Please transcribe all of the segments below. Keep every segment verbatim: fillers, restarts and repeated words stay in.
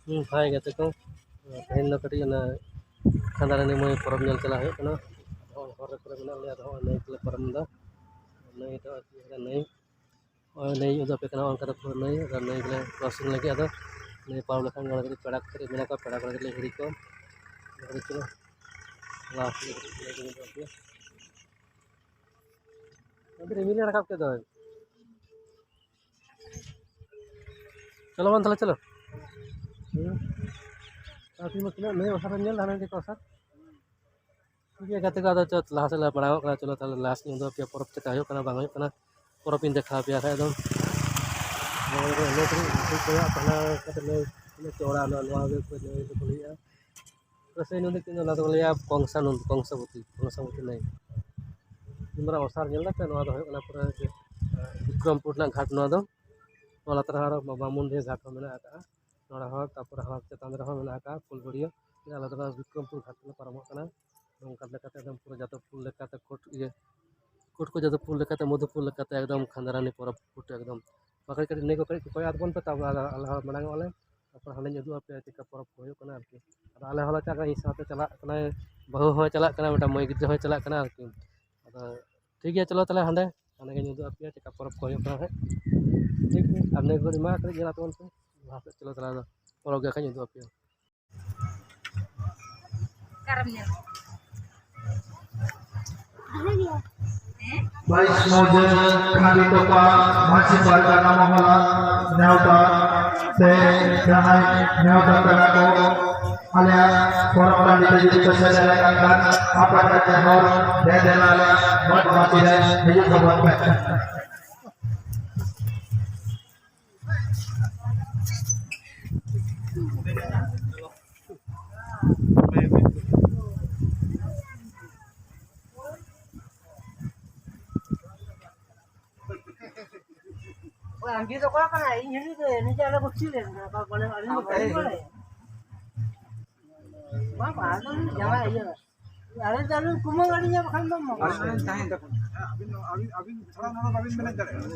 ᱦᱩᱸ, ᱦᱟᱭ ᱜᱟᱛᱮ ᱠᱚ, ᱛᱮᱦᱮᱧ ᱫᱚ ᱠᱟᱹᱴᱤᱡ ᱚᱱᱟ ᱠᱷᱟᱸᱫᱟᱨᱟᱱᱤ ᱢᱟᱹᱭ ᱯᱚᱨᱚᱵᱽ ᱧᱮᱞ ᱪᱟᱞᱟᱜ ᱦᱩᱭᱩᱜ ᱠᱟᱱᱟ᱾ ᱦᱚᱨ ᱨᱮ ᱠᱚᱨᱮ ᱢᱮᱱᱟᱜ ᱞᱮᱭᱟ, ᱟᱫᱚ ᱦᱚᱸᱜᱼᱚᱭ ᱱᱟᱹᱭ ᱛᱮᱞᱮ ᱯᱟᱨᱚᱢ ᱮᱫᱟ᱾ ᱱᱟᱹᱭ ᱫᱚ ᱟᱹᱰᱤ ᱪᱮᱦᱨᱟ ᱱᱟᱹᱭ᱾ ᱱᱚᱜᱼᱚᱭ ᱱᱟᱹᱭ ᱩᱫᱩᱜ ᱟᱯᱮ ᱠᱟᱱᱟ, ᱚᱱᱠᱟ ᱫᱚ ᱯᱩᱨᱟᱹ ᱱᱟᱹᱭ, ᱟᱨ ᱱᱟᱹᱭ ᱜᱮᱞᱮ crossing ᱞᱟᱹᱜᱤᱫ᱾ ᱟᱫᱚ ᱱᱟᱹᱭ ᱯᱟᱨᱚᱢ ᱞᱮᱠᱷᱟᱱ ᱜᱮ ᱚᱸᱰᱮ ᱠᱟᱹᱴᱤᱡ ᱯᱮᱲᱟ ᱠᱚ ᱠᱟᱹᱴᱤᱡ ᱢᱮᱱᱟᱜ ᱠᱚᱣᱟ, ᱯᱮᱲᱟ ᱠᱚ ᱠᱟᱹᱴᱤᱡ ᱞᱮ ᱦᱤᱨᱤ ᱠᱚᱣᱟ᱾ ᱟᱫᱚ ᱪᱚᱞᱚ, last ᱨᱮ ᱠᱟᱹᱴᱤᱡ ᱱᱟᱹᱭ ᱠᱚ ᱩᱫᱩᱜ ᱟᱯᱮᱭᱟ᱾ ᱟᱫᱚ ᱨᱤᱢᱤᱞ ᱮ ᱨᱟᱠᱟᱵ ᱠᱮᱫ ᱫᱚ᱾ ᱪᱚᱞᱚ ᱵᱚᱱ ᱛᱟᱦᱞᱮ, ᱪᱚᱞᱚ᱾ ᱦᱩᱸ᱾ ᱟᱨ ᱛᱤᱱᱟᱹᱜ ᱱᱟᱹᱭ ᱚᱥᱟᱨ ᱮᱢ ᱧᱮᱞ ᱫᱟ, ᱦᱟᱱᱟ ᱢᱤᱫᱴᱮᱡ ᱚᱥᱟᱨ? ᱴᱷᱤᱠ ᱜᱮᱭᱟ ᱜᱟᱛᱮ ᱠᱚ, ᱟᱫᱚ ᱪᱚ ᱞᱟᱦᱟ ᱥᱮᱫ ᱞᱮ ᱢᱟᱲᱟᱝᱚᱜ ᱠᱟᱱᱟ᱾ ᱪᱚᱞᱚ ᱛᱟᱦᱞᱮ ᱞᱟᱦᱟ ᱥᱮᱫ ᱩᱫᱩᱜ ᱟᱯᱮᱭᱟ, ᱯᱚᱨᱚᱵᱽ ᱪᱮᱠᱟ ᱦᱩᱭᱩᱜ ᱠᱟᱱᱟ ᱵᱟᱝ ᱦᱩᱭᱩᱜ ᱠᱟᱱᱟ, ᱯᱚᱨᱚᱵᱽ ᱤᱧ ᱫᱮᱠᱷᱟᱣ ᱟᱯᱮᱭᱟ ᱠᱷᱟᱡ ᱫᱚ᱾ ᱱᱚᱣᱟ ᱠᱚᱫᱚ ᱞᱟᱹᱭ ᱛᱮᱜᱮ ᱵᱩᱡᱷᱟᱹᱣ ᱪᱟᱵᱟᱜ ᱠᱟᱱᱟ, ᱪᱮᱫᱟᱜ ᱥᱮ ᱱᱚᱣᱟ ᱫᱚᱠᱚ ᱞᱟᱹᱭᱟ ᱠᱚᱝᱥᱟ ᱱᱚᱫᱤ, ᱠᱚᱝᱥᱟ ᱵᱚᱛᱤ, ᱠᱚᱝᱥᱟ ᱵᱚᱛᱤ ᱱᱟᱹᱭ ᱫᱚᱠᱚ ᱞᱟᱹᱭᱟ᱾ ᱠᱚᱝᱥᱟ ᱱᱚᱫᱤ, ᱠᱚᱝᱥᱟᱵᱚᱛᱤ, ᱠᱚᱝᱥᱟᱵᱚᱛᱤ ᱱᱟᱹᱭ᱾ ᱛᱤᱱ ᱢᱟᱨᱟᱝ ᱚᱥᱟᱨ ᱧᱮᱞ ᱫᱟᱯᱮ, ᱱᱚᱣᱟ ᱫᱚ ᱦᱩᱭᱩᱜ ᱠᱟᱱᱟ ᱯᱩᱨᱟᱹ ᱡᱮ, ᱵᱤᱠᱨᱚᱢᱯᱩᱨ ᱨᱮᱱᱟᱜ ᱜᱷᱟᱴ ᱱᱚᱣᱟ ᱫᱚ᱾ ᱱᱚᱣᱟ ᱞᱟᱛᱟᱨ ᱨᱮ ᱟᱨᱚ ᱵᱟᱢᱩᱱᱰᱤ ᱜᱷᱟᱴ ᱦᱚᱸ ᱢᱮᱱᱟᱜ ᱟᱠᱟᱫᱼᱟ᱾ ᱱᱚᱰᱮ ᱦᱚᱸ, ᱛᱟᱨᱯᱚᱨᱮ ᱦᱚᱸ ᱪᱮᱛᱟᱱ ᱨᱮᱦᱚᱸ ᱢᱮᱱᱟᱜ ᱟᱠᱟᱫᱼᱟ ᱯᱷᱩᱞᱵᱟᱹᱲᱤᱭᱟᱹ᱾ ᱟᱞᱮ ᱫᱚ ᱱᱚᱣᱟ ᱵᱤᱠᱨᱚᱢᱯᱩᱨ ᱜᱷᱟᱴ ᱞᱮ ᱯᱟᱨᱚᱢᱚᱜ ᱠᱟᱱᱟ᱾ ᱱᱚᱝᱠᱟ ᱞᱮᱠᱟᱛᱮ ᱮᱠᱫᱚᱢ ᱯᱩᱨᱟᱹ ᱡᱟᱫᱚᱵᱽᱯᱩᱨ ᱞᱮᱠᱟᱛᱮ ᱠᱳᱴ ᱤᱭᱟᱹ, ᱠᱳᱴ ᱠᱚ ᱡᱟᱫᱚᱵᱽᱯᱩᱨ ᱞᱮᱠᱟᱛᱮ, ᱢᱚᱫᱷᱩᱯᱩᱨ ᱞᱮᱠᱟᱛᱮ ᱮᱠᱫᱚᱢ ᱠᱷᱟᱸᱫᱟᱨᱟᱱᱤ ᱯᱚᱨᱚᱵᱽ ᱠᱳᱴ ᱮᱠᱫᱚᱢ᱾ ᱵᱟᱠᱷᱟᱡ ᱠᱟᱹᱴᱤᱡ ᱱᱤᱭᱟᱹ ᱠᱚ ᱠᱟᱹᱴᱤᱡ ᱠᱚᱭᱚᱜ ᱟᱫ ᱵᱚᱱ ᱯᱮ, ᱛᱟᱨᱯᱚᱨ ᱟᱞᱮ, ᱟᱞᱮ ᱦᱚᱸ ᱢᱟᱲᱟᱝ ᱚᱜᱼᱟ ᱞᱮ, ᱛᱟᱨᱯᱚᱨ ᱦᱟᱸᱰᱮᱧ ᱩᱫᱩᱜ ᱟᱯᱮᱭᱟ ᱪᱮᱫᱠᱟ ᱯᱚᱨᱚᱵᱽ ᱠᱚ ᱦᱩᱭᱩᱜ ᱠᱟᱱᱟ ᱟᱨᱠᱤ᱾ ᱟᱫᱚ ᱟᱞᱮ ᱦᱚᱸᱞᱮ ᱪᱟᱞᱟᱜ ᱠᱟᱱᱟ, ᱤᱧ ᱥᱟᱶᱛᱮ ᱪᱟᱞᱟᱜ ᱠᱟᱱᱟᱭ, ᱵᱟᱹᱦᱩ ᱦᱚᱸᱭ ᱪᱟᱞᱟᱜ ᱠᱟᱱᱟ, ᱢᱤᱫᱴᱟᱝ ᱢᱟᱹᱭ ᱜᱤᱫᱽᱨᱟᱹ ᱦᱚᱸᱭ ᱪᱟᱞᱟᱜ ᱠᱟᱱᱟ ᱟᱨᱠᱤ᱾ ᱟᱫᱚ ᱴᱷᱤᱠ ᱜᱮᱭᱟ, ᱪᱚᱞᱚ ᱛᱟᱦᱞᱮ ᱦᱟᱸᱰᱮ, ᱦᱟᱸᱰᱮ ᱜᱤᱧ ᱩᱫᱩᱜ ᱟᱯᱮᱭᱟ ᱪᱮᱫᱠᱟ ᱯᱚᱨᱚᱵᱽ ᱠᱚ ᱦᱩᱭᱩᱜ ᱠᱟᱱᱟ ᱦᱟᱸᱜ᱾ ᱴᱷᱤᱠ ᱜᱮᱭᱟ, ᱟᱨ ᱱᱤᱭᱟᱹ ᱜᱷᱟᱹᱲᱤᱡ ᱢᱟ ᱠᱟᱹᱴᱤᱡ ᱧᱮᱞ ᱟᱯᱮ ᱵᱚᱱ ᱯᱮ, ᱞᱟᱦᱟ ᱥᱮᱫ ᱪᱚᱞᱚ ᱛᱟᱦᱞᱮ, ᱟᱫᱚ ᱯᱚᱨᱚᱵᱽ ᱜᱮ ᱦᱟᱸᱜ ᱠᱷᱟᱡ ᱤᱧ ᱩᱫᱩᱜ ᱟᱯᱮᱭᱟ᱾ ᱚᱠᱟᱨᱮᱢ ᱧᱮᱞ? ᱵᱟᱭᱤᱥ ᱢᱚᱡᱮ ᱠᱷᱟᱸᱰᱤ ᱛᱚᱯᱟ ᱢᱟᱹᱡᱷᱤ ᱯᱟᱨᱜᱟᱱᱟ ᱢᱚᱦᱚᱞᱟ ᱱᱮᱣᱛᱟ ᱛᱮ ᱡᱟᱦᱟᱸᱭ ᱱᱮᱣᱛᱟ ᱯᱮᱲᱟ ᱠᱚ ᱟᱞᱮᱭᱟᱜ ᱯᱚᱨᱚᱵᱽ ᱴᱟᱺᱰᱤ ᱛᱮ ᱡᱩᱫᱤ ᱯᱮ ᱥᱮᱴᱮᱨ ᱟᱠᱟᱱ ᱠᱷᱟᱱ, ᱟᱯᱮ ᱴᱷᱮᱱ ᱱᱮᱦᱚᱨ, ᱫᱮ ᱫᱮᱞᱟ ᱟᱞᱮᱭᱟᱜ ᱜᱚᱴ ᱢᱟᱹᱪᱤ ᱨᱮ ᱦᱤᱡᱩᱜ ᱛᱟᱵᱚᱱ ᱯᱮ᱾ ᱚᱠᱚᱭ ᱟᱢ ᱡᱤᱣᱤ ᱫᱚ ᱚᱠᱚᱭ ᱠᱟᱱᱟ? ᱤᱧ ᱦᱤᱞᱤ ᱫᱚ ᱱᱤᱡᱮ ᱟᱞᱮ ᱵᱚ ᱠᱷᱮᱞ ᱞᱮᱱᱟ, ᱚᱠᱟ ᱵᱚᱞᱮ ᱟᱹᱞᱤᱧ ᱫᱚ ᱵᱟᱹᱞᱤᱧ ᱵᱟᱲᱟᱭᱟ᱾ ᱵᱟᱝ, ᱵᱟᱝ, ᱟᱫᱚ ᱡᱟᱶᱟᱭ ᱤᱭᱟᱹ᱾ ᱟᱞᱮ ᱫᱚ ᱟᱞᱮ ᱠᱩᱢᱟᱹᱝ ᱟᱹᱞᱤᱧᱟ ᱵᱟᱠᱷᱟᱱ ᱫᱚ ᱢᱚ-, ᱟᱹᱵᱤᱱ, ᱟᱹᱵᱤᱱ, ᱟᱹᱵᱤᱱ ᱪᱷᱟᱲᱟ ᱱᱚᱣᱟ ᱫᱚ ᱵᱟᱹᱵᱤᱱ ᱢᱮᱱᱮᱡ ᱫᱟᱲᱮᱭᱟᱜᱼᱟ᱾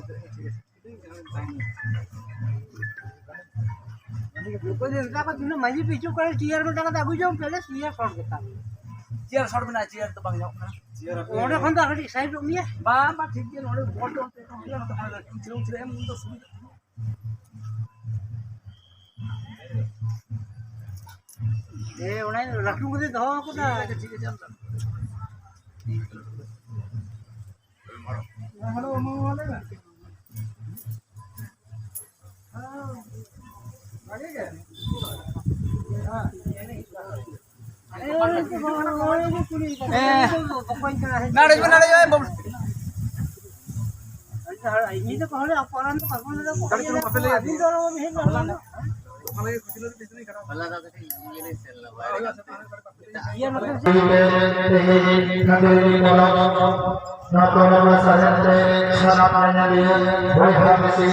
ᱚᱠᱚᱭ ᱫᱚ ᱱᱮᱛᱟ ᱠᱚ ᱛᱤᱱᱟᱹᱜ ᱢᱟᱹᱡᱷᱤ ᱯᱤᱪᱷᱩ ᱠᱚᱨᱮ ᱪᱮᱭᱟᱨ ᱢᱤᱫᱴᱟᱝ ᱠᱟᱛᱮ ᱟᱹᱜᱩ ᱡᱚᱝ ᱯᱮ, ᱪᱮᱭᱟᱨ ᱥᱚᱨᱴ ᱜᱮᱛᱟ ᱯᱮᱭᱟ᱾ ᱪᱮᱭᱟᱨ ᱥᱚᱨᱴ ᱢᱮᱱᱟᱜᱼᱟ, ᱪᱮᱭᱟᱨ ᱫᱚ ᱵᱟᱝ ᱧᱟᱢᱚᱜ ᱠᱟᱱᱟ᱾ ᱱᱚᱰᱮ ᱠᱷᱚᱱ ᱫᱚ ᱟᱨ ᱠᱟᱹᱴᱤᱡ ᱥᱟᱭᱤᱰᱚᱜ ᱢᱮᱭᱟ᱾ ᱵᱟᱝ, ᱵᱟᱝ, ᱴᱷᱤᱠ ᱜᱮᱭᱟ, ᱱᱚᱰᱮ ᱵᱚᱞ ᱫᱚ ᱚᱱᱛᱮ ᱠᱷᱚᱱ ᱦᱩᱭᱩᱜᱼᱟ, ᱱᱚᱛᱮ ᱠᱷᱚᱱ ᱠᱷᱮᱞᱳᱰ ᱠᱷᱮᱞᱳᱰ ᱮᱢ ᱩᱱ ᱫᱚ ᱥᱩᱵᱤᱫᱷᱟ᱾ ᱦᱮᱸ, ᱚᱱᱟ ᱞᱟᱹᱴᱩ ᱠᱟᱛᱮ ᱫᱚᱦᱚ ᱠᱟᱫᱟ᱾ ᱴᱷᱤᱠ ᱟᱪᱷᱮ, ᱴᱷᱤᱠ ᱟᱪᱷᱮ, ᱟᱢ ᱫᱚ᱾ ᱦᱮᱞᱳ, ᱢᱟ ᱞᱟᱹᱭ ᱢᱮ᱾ ᱵᱷᱟᱜᱮ ᱜᱮ? ᱦᱮᱸ᱾ ᱱᱟᱲᱮ ᱢᱮ, ᱱᱟᱲᱮ ᱢᱮ, ᱵᱟᱹᱵᱩ᱾ ᱤᱧ ᱫᱚ ᱠᱚᱦᱚᱸ ᱟᱯᱟᱨᱟᱱ ᱫᱚ ᱵᱟᱵᱚᱱ ᱞᱟᱹᱭ ᱫᱟ, ᱟᱹᱵᱤᱱ ᱫᱚ ᱟᱞᱚ ᱵᱤᱱ ᱦᱮᱡ ᱞᱮᱱᱟ᱾ ᱱᱚᱣᱟ ᱯᱨᱚᱵᱷᱩ ᱥᱟᱦᱮᱵ ᱛᱮ ᱥᱟᱱᱟᱢ ᱧᱮᱧᱮᱞᱤᱭᱟᱹ ᱵᱚᱭᱦᱟ ᱢᱤᱥᱤ᱾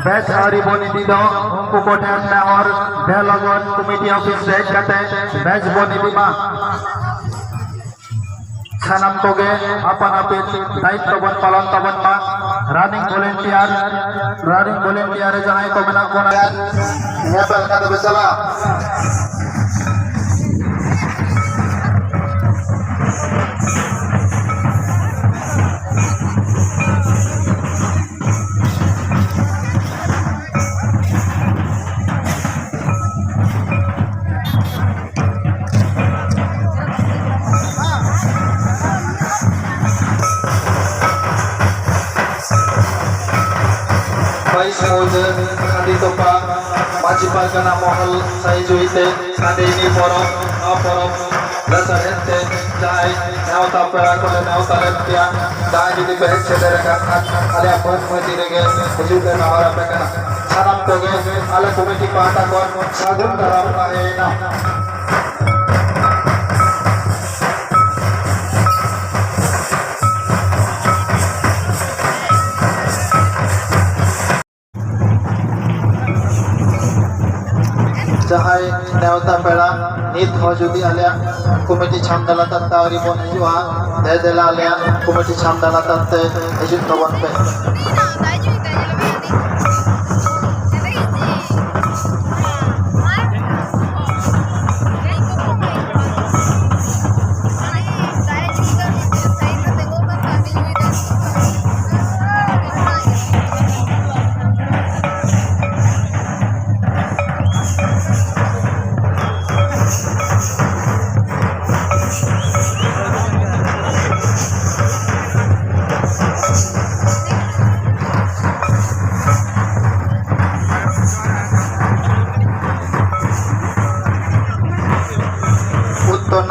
ᱵᱮᱪ ᱟᱹᱨᱤ ᱵᱚᱱ ᱤᱫᱤ ᱫᱚ ᱩᱱᱠᱩ ᱠᱚᱴᱷᱮᱱ ᱱᱮᱦᱚᱨ, ᱰᱷᱮᱨ ᱞᱚᱜᱚᱱ ᱠᱚᱢᱤᱴᱤ ᱚᱯᱷᱤᱥ ᱨᱮ ᱦᱮᱡ ᱠᱟᱛᱮ ᱵᱮᱪ ᱵᱚᱱ ᱤᱫᱤ ᱢᱟ᱾ ᱥᱟᱱᱟᱢ ᱠᱚᱜᱮ ᱟᱯᱟᱱ ᱟᱹᱯᱤᱱ ᱫᱟᱭᱤᱛᱛᱚ ᱵᱚᱱ ᱯᱟᱞᱚᱱ ᱛᱟᱵᱚᱱ ᱢᱟ᱾ ᱨᱟᱱᱤᱝ ᱵᱷᱚᱞᱮᱱᱴᱤᱭᱟᱨ, ᱨᱟᱱᱤᱝ ᱵᱷᱚᱞᱮᱱᱴᱤᱭᱟᱨ ᱨᱮ ᱡᱟᱦᱟᱸᱭ ᱠᱚ ᱢᱮᱱᱟᱜ ᱵᱚᱱᱟ, ᱧᱮᱯᱮᱞ ᱠᱟᱛᱮ ᱵᱚ ᱪᱟᱞᱟᱜᱼᱟ᱾ ᱵᱟᱭᱤᱥ ᱢᱩᱡᱟᱹ ᱠᱷᱟᱸᱰᱤ ᱛᱚᱯᱟ ᱢᱟᱹᱡᱷᱤ ᱯᱟᱨᱜᱟᱱᱟ ᱢᱚᱦᱚᱞ ᱥᱟᱹᱦᱤ ᱡᱩᱦᱤᱛᱮ ᱥᱟᱰᱮᱭᱤᱱᱤ ᱯᱚᱨᱚᱵᱽ, ᱱᱚᱣᱟ ᱯᱚᱨᱚᱵᱽ ᱞᱟᱥᱟᱲᱦᱮᱫ ᱛᱮ ᱡᱟᱦᱟᱸᱭ ᱱᱮᱣᱛᱟ ᱯᱮᱲᱟ ᱠᱚᱞᱮ ᱱᱮᱣᱛᱟ ᱞᱮᱫ ᱯᱮᱭᱟ, ᱡᱟᱦᱟᱸᱭ ᱡᱩᱫᱤ ᱯᱮ ᱦᱮᱡ ᱥᱮᱴᱮᱨ ᱟᱠᱟᱱ ᱠᱷᱟᱱ ᱟᱞᱮᱭᱟᱜ ᱵᱟᱹᱫᱽ ᱢᱟᱹᱡᱷᱤ ᱨᱮᱜᱮ ᱦᱤᱡᱩᱜ ᱞᱮ ᱱᱮᱦᱚᱨ ᱟᱯᱮ ᱠᱟᱱᱟ᱾ ᱥᱟᱱᱟᱢ ᱠᱚᱜᱮ ᱟᱞᱮ ᱠᱚᱢᱤᱴᱤ ᱯᱟᱦᱴᱟ ᱠᱷᱚᱱ ᱥᱟᱹᱜᱩᱱ ᱫᱟᱨᱟᱢ ᱛᱟᱦᱮᱸᱭᱮᱱᱟ᱾ ᱡᱟᱦᱟᱸᱭ ᱱᱮᱣᱛᱟ ᱯᱮᱲᱟ ᱱᱤᱛ ᱦᱚᱸ ᱡᱩᱫᱤ ᱟᱞᱮᱭᱟᱜ ᱠᱚᱢᱤᱴᱤ ᱪᱷᱟᱢᱰᱟ ᱞᱟᱛᱟᱨ ᱛᱮ ᱟᱹᱣᱨᱤ ᱵᱚᱱ ᱦᱤᱡᱩᱜᱼᱟ, ᱫᱮ ᱫᱮᱞᱟ ᱟᱞᱮᱭᱟᱜ ᱠᱚᱢᱤᱴᱤ ᱪᱷᱟᱢᱰᱟ ᱞᱟᱛᱟᱨ ᱛᱮ ᱦᱤᱡᱩᱜ ᱛᱟᱵᱚᱱ ᱯᱮ᱾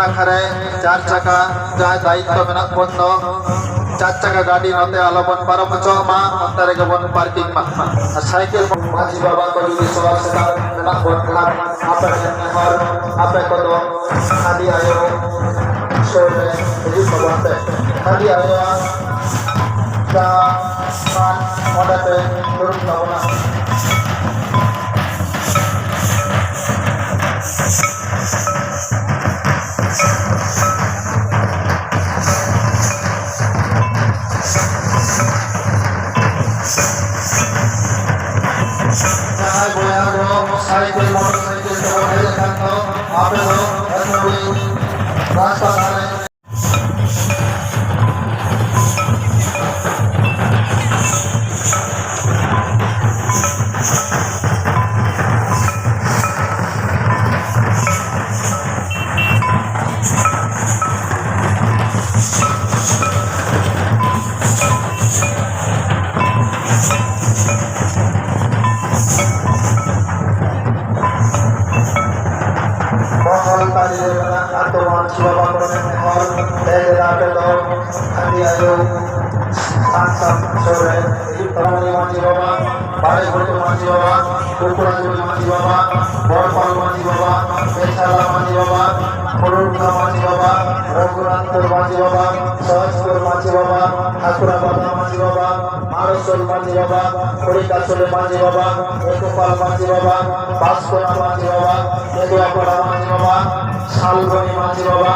ᱟᱠᱷᱲᱟ ᱨᱮ ᱪᱟᱨ ᱪᱟᱠᱟ ᱡᱟᱦᱟᱸᱭ ᱫᱟᱭᱤᱛᱛᱚ ᱢᱮᱱᱟᱜ ᱵᱚᱱ ᱫᱚ, ᱪᱟᱨ ᱪᱟᱠᱟ ᱜᱟᱹᱰᱤ ᱱᱚᱛᱮ ᱟᱞᱚ ᱵᱚᱱ ᱯᱟᱨᱚᱢ ᱦᱚᱪᱚᱣᱟᱜ ᱢᱟ, ᱚᱱᱛᱮ ᱨᱮᱜᱮ ᱵᱚᱱ ᱯᱟᱨᱠᱤᱝ ᱢᱟ᱾ ᱟᱨ ᱥᱟᱭᱠᱮᱞ ᱢᱟᱹᱡᱷᱤ ᱵᱟᱵᱟ ᱠᱚ ᱡᱩᱫᱤ ᱥᱚᱦᱚᱨ ᱥᱮᱴᱮᱨ ᱢᱮᱱᱟᱜ ᱵᱚᱱ ᱠᱷᱟᱱ, ᱟᱯᱮ ᱴᱷᱮᱱ ᱱᱮᱦᱚᱨ, ᱟᱯᱮ ᱠᱚᱫᱚ ᱠᱷᱟᱹᱫᱤ ᱟᱭᱳ ᱥᱩᱨ ᱨᱮ ᱦᱤᱡᱩᱜ ᱛᱟᱵᱚᱱ ᱯᱮ᱾ ᱠᱷᱟᱹᱫᱤ ᱟᱭᱳᱣᱟᱜ ᱡᱟᱦᱟᱸ ᱛᱷᱟᱱ, ᱚᱸᱰᱮ ᱯᱮ ᱫᱩᱲᱩᱵ ᱛᱟᱵᱚᱱᱟ᱾ ᱡᱟᱦᱟᱸᱭ ᱵᱚᱭᱦᱟ ᱠᱚ ᱥᱟᱭᱠᱮᱞ, ᱢᱚᱴᱚᱨ ᱥᱟᱭᱠᱮᱞ ᱛᱮᱵᱚᱱ ᱦᱮᱡ ᱟᱠᱟᱱ ᱫᱚ, ᱟᱯᱮ ᱫᱚ ᱮᱛᱚᱢᱤ ᱨᱟᱥᱛᱟ ᱫᱷᱟᱨᱮ᱾ ᱢᱚᱦᱚᱞ ᱛᱟᱹᱨᱤ ᱨᱮ ᱢᱮᱱᱟᱜ ᱟᱛᱳ ᱢᱟᱹᱡᱷᱤ ᱵᱟᱵᱟ ᱠᱚᱨᱮᱱ ᱱᱮᱦᱚᱨ ᱛᱮ ᱫᱮᱞᱟ ᱟᱯᱮ ᱫᱚ ᱠᱷᱟᱹᱫᱤ ᱟᱭᱳ ᱥᱟᱝ ᱥᱟᱝ ᱥᱩᱨ ᱨᱮ ᱦᱤᱡᱩᱜ ᱛᱟᱵᱚᱱ ᱢᱟᱹᱡᱷᱤ ᱵᱟᱵᱟ, ᱵᱟᱲᱮ ᱜᱷᱩᱴᱩ ᱢᱟᱹᱡᱷᱤ ᱵᱟᱵᱟ, ᱠᱩᱠᱲᱟ ᱡᱩᱲᱤ ᱢᱟᱹᱡᱷᱤ ᱵᱟᱵᱟ, ᱵᱚᱲᱯᱟᱞ ᱢᱟᱹᱡᱷᱤ ᱵᱟᱵᱟ, ᱵᱮᱪᱟᱞᱟ ᱢᱟᱹᱡᱷᱤ ᱵᱟᱵᱟ, ᱯᱷᱩᱞᱩᱨᱠᱟ ᱢᱟᱹᱡᱷᱤ ᱵᱟᱵᱟ, ᱨᱚᱜᱷᱩᱱᱟᱛᱷᱯᱩᱨ ᱢᱟᱹᱡᱷᱤ ᱵᱟᱵᱟ, ᱥᱚᱦᱚᱡᱽᱯᱩᱨ ᱢᱟᱹᱡᱷᱤ ᱵᱟᱵᱟ, ᱦᱟᱠᱩᱲᱟ ᱵᱟᱵᱟ ᱢᱟᱹᱡᱷᱤ ᱵᱟᱵᱟ, ᱢᱟᱨᱚᱥᱚᱞ ᱢᱟᱹᱡᱷᱤ ᱵᱟᱵᱟ, ᱠᱚᱲᱤᱠᱟᱥᱚᱞᱤ ᱢᱟᱹᱡᱷᱤ ᱵᱟᱵᱟ, ᱮᱠᱩᱯᱟᱞ ᱢᱟᱹᱡᱷᱤ ᱵᱟᱵᱟ, ᱵᱟᱥᱠᱚᱞᱟ ᱢᱟᱹᱡᱷᱤ ᱵᱟᱵᱟ, ᱠᱮᱫᱩᱣᱟᱯᱟᱲᱟ ᱢᱟᱹᱡᱷᱤ ᱵᱟᱵᱟ, ᱥᱟᱞᱵᱚᱱᱤ ᱢᱟᱹᱡᱷᱤ ᱵᱟᱵᱟ,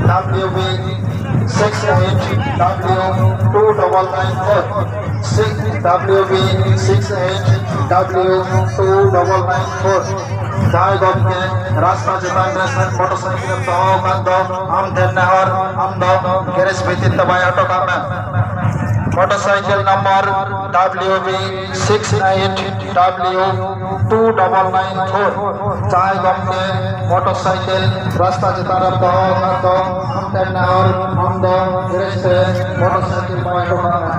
W B six eight W two double nine four, six W B six eight W two double nine four. ᱡᱟᱦᱟᱸᱭ ᱜᱚᱢᱠᱮ ᱨᱟᱥᱛᱟ ᱪᱮᱛᱟᱱ ᱨᱮ ᱢᱚᱴᱚᱨ ᱥᱟᱭᱠᱮᱞ ᱮᱢ ᱫᱚᱦᱚ ᱟᱠᱟᱫ ᱫᱚ, ᱟᱢ ᱴᱷᱮᱱ ᱱᱮᱦᱚᱨ, ᱟᱢ ᱫᱚ ᱜᱮᱨᱮᱡᱽ ᱵᱷᱤᱛᱤᱨ ᱛᱮ ᱵᱟᱭ ᱦᱚᱴᱚ ᱠᱟᱜ ᱢᱮ᱾ Motor cycle number W B six eight W two double nine four. ᱡᱟᱦᱟᱸᱭ ᱜᱚᱢᱠᱮ ᱢᱚᱴᱚᱨ ᱥᱟᱭᱠᱮᱞ ᱨᱟᱥᱛᱟ ᱪᱮᱛᱟᱱ ᱨᱮ ᱫᱚᱦᱚ ᱟᱠᱟᱫ ᱫᱚ, ᱟᱢ ᱴᱷᱮᱱ ᱱᱮᱦᱚᱨ, ᱟᱢ ᱫᱚ ᱜᱮᱨᱮᱡᱽ ᱛᱮ ᱢᱚᱴᱚᱨ ᱥᱟᱭᱠᱮᱞ ᱵᱟᱭ ᱦᱚᱴᱚ ᱠᱟᱜ ᱢᱮ᱾